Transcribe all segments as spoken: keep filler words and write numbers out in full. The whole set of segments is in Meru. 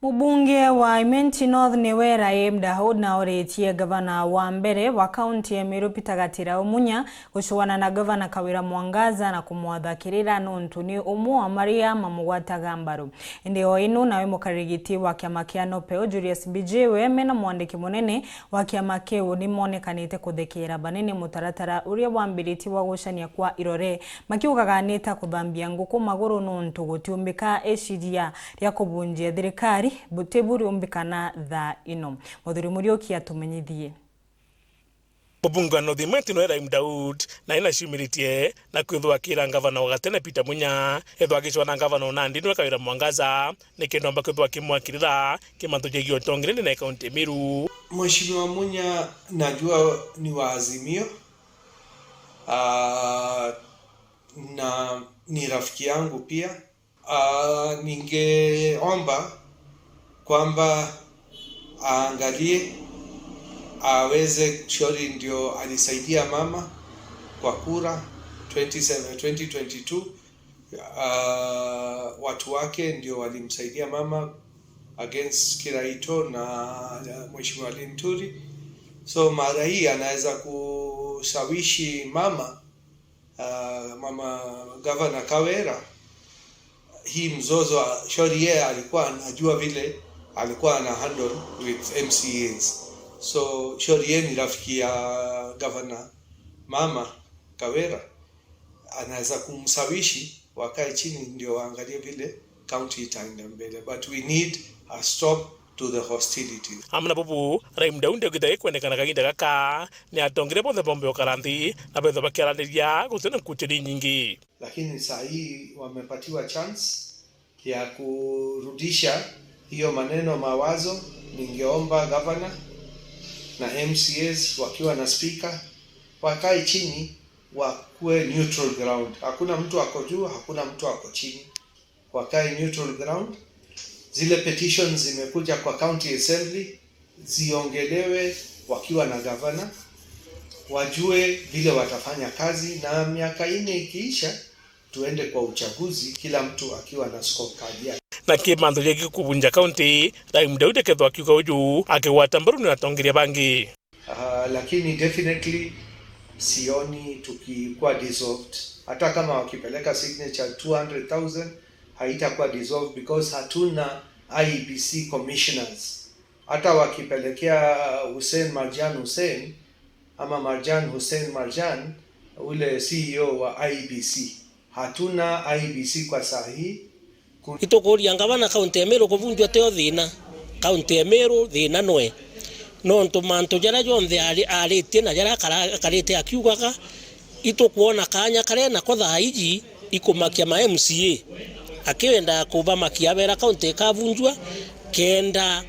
Mubunge wa Imenti North niwe Raheem Daud na oritie gavana wa mbere wa kaunti ya Meru Peter Gatira Umunya gucuana na gavana Kawira Mwangaza na kumwatha kirira nontu ni umwe wa maria mamugwataga mbaru. Indi o inu nawe mukarigiti wa kiama kia NOPEU Julius Bijiwe mena mwandiki munene wa kiama kiu nimonekanite kuthekeera banene mutaratara uria wambiritie wa gucania kwa irore, makiugaga ni ta kuthambia nguku maguru nontu gutiumbika iciria ria kubunjia thirikari buti buriumbikana thaa ino. Muthuri Muriuki atumenyithie. Mubunge wa North Imenti niwe Raheem Daud, na ina ciumiritie na kwithwa akira ngavana wa gatene Peter Munya ethwa agicwa na ngavana o nandi niwe Kawira Mwangaza, nikenda omba kwithwa akimwakirira kimantu jegie utongere ndene ya kaunti ya Meru. Mheshimiwa Munya, najua ni wa Azimio, ah, na ni rafiki yangu pia. Ah, ningeomba kwamba aangalie, aweze, Shori ndio alisaidia mama kwa kura twenty seven, twenty twenty two. Ah, watu wake ndio walimsaidia mama against Kiraitu na, ah, Mheshimiwa Linturi. So mara hii anaweza kushawishi mama, ah, mama Gavana Kawira, hii mzozo, ah, Shori yeye alikuwa anajua vile alikuwa ana handle with M C As. So Shori yeye ni rafiki ya gavana mama Kawira, anaweza kumshawishi wakae chini ndio waangalie vile county itaenda mbele, but we need a stop to the hostilities. Amwe na bubu, Raheem Daud augite gikwendekana kaginda gaka ni atongere bonthe bombe ukara nthi na bethwa bakiaraniria gutina nkuchiri nyingi. Lakini saa hii wamepatiwa chance ya kurudisha hiyo maneno mawazo. Ningeomba gavana na M C As wakiwa na speaker wakae chini, wakuwe neutral ground. Hakuna mtu ako juu, hakuna mtu ako chini. Wakae neutral ground. Zile petitions zimekuja kwa county assembly ziongelewe wakiwa na gavana, wajue vile watafanya kazi, na miaka ine ikiisha, tuende kwa uchaguzi, kila mtu akiwa na scorecard yake. Na ki mantu jegie kubunja kaunti, Raheem Daud akethwa akiuga uju akigwata mbaru ni atongeria bangi. Ah, lakini definitely sioni tukikuwa dissolved. Hata kama wakipeleka signature two hundred thousand, haitakuwa dissolved because hatuna I E B C commissioners. Hata wakipelekea Hussein Marjan Hussein, ama Marjan Hussein Marjan, ule C E O wa I E B C, hatuna I E B C kwa saa hii. Itukuria ngavana kaunti ya Meru kubunjwa tio thina. Kaunti ya Meru thina nwe. Nontu mantu jaria jonthe ari-, aritie na jaria akara-, akarite akiugaga, itukwona kanya karia nako thaa iji ikumakia ma M C A. Akienda kubamakia abera kaunti ikabunjwa, kenda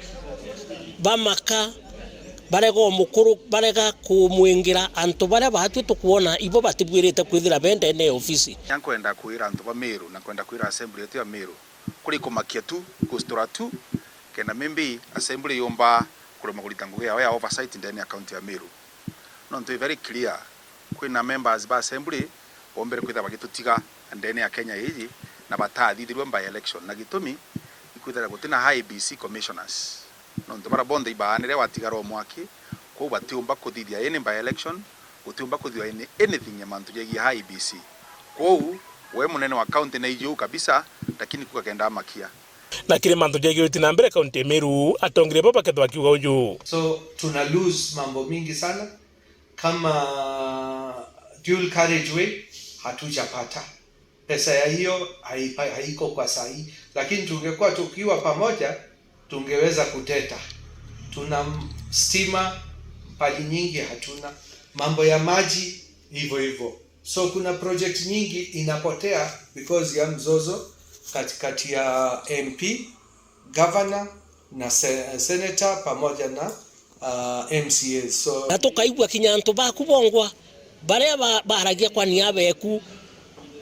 bamaka, barega umukuru-, barega kumwingira antu baria baatwi tukwona ibo batibwirite kwithira be ndene ya ofisi. Nkwenda kwira antu ba Meru na nkwenda kwira assembly yetu ya Meru, kuri kumakia tu, gustura tu, kenda maybe assembly yumba kurema kurita ngugi yao ya oversight ndene ya county ya Meru. Nontu i very clear, kwina members ba assembly bombere kwithira bagitutiga ndene ya Kenya iji na batathithirue by election, na gitumi ikwithira gutina I E B C commissioners. Nontu bara bonthe ibaanire watigara o mwaki, kwou batiumba kuthithia any by election, gutiumba kuthithua any, anything ya mantu jegie I E B C. Kwou, we munene wa county na iji uu kabisa, lakini kuga kenda amakia. Na kiri mantu jegie uti na mbere kaunti ya Meru, atongeria bo bakethwa bakiuga uju. So, tuna lose mambo mingi sana. Kama dual carriageway, hatujapata. Pesa ya hiyo haipa-, haiko kwa saa hii. Lakini tungekuwa tukiwa pamoja, tungeweza kuteta. Tuna m-, stima, pali nyingi hatuna. Mambo ya maji, hivyo hivyo. So kuna project nyingi inapotea because ya mzozo katikati ya M P, governor na se-, senator pamoja na, ah, M C As. So na tukaigua kinya antu baku bongwa, baria ba-, baragia kwa nia beku,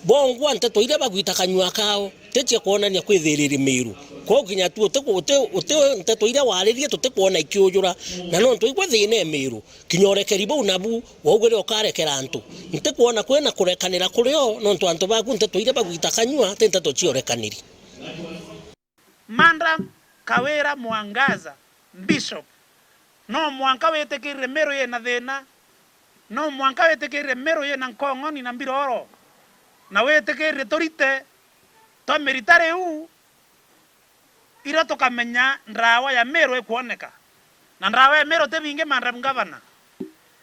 bongwa nteto iria bagwita kanyua kao, ti cia kwonania kwithiriri Miru. Kwou kinya tu uti, uti, uti nteto iria waririe tutikwona ikiujura, na nontu igwe thina e Miru. Kinya urekeri bau nabu, waugire ukarekera antu. Ntikwona kwina kurekanira kurio, nontu antu baku nteto iria bagwita kanyua, ti nteto cia urekaniri. Mandra, Kawira Mwangaza, Bishop, no mwanka witikirire Meru yina thina, no mwanka witikirire Meru yina nkong'oni na mbiroro, na witikirire turite twa miritari iu iria tukamenya ndawa ya Meru ikwoneka. Na ndawa ya Meru ti bingi, Madam Governor.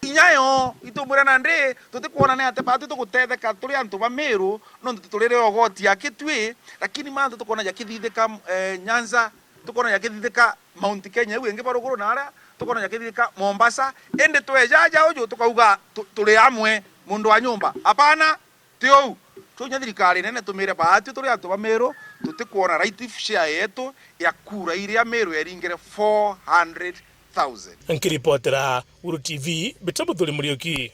Inya yo, itumwira nandi, tutikwona ni atia baatwi tugutetheka turi antu ba Meru, nontu turire ogoti ya Kitui, lakini mantu tukwona jakithithika, eh, Nyanza, tukwona jakithithika Mount Kenya iu ingi ba ruguru na aria, tukwona jakithithika Mombasa, indi tweja aja uju tukauga tu-, turi amwe, muntu wa nyumba. Hapana, ti uu. Tunya thirikari nene tumire baatwi turi antu ba Meru, tutikwona right share yetu ya kura iria Meru yeringire four hundred thousand. Nkiripotera Guru T V, mbita Muthuri Muriuki.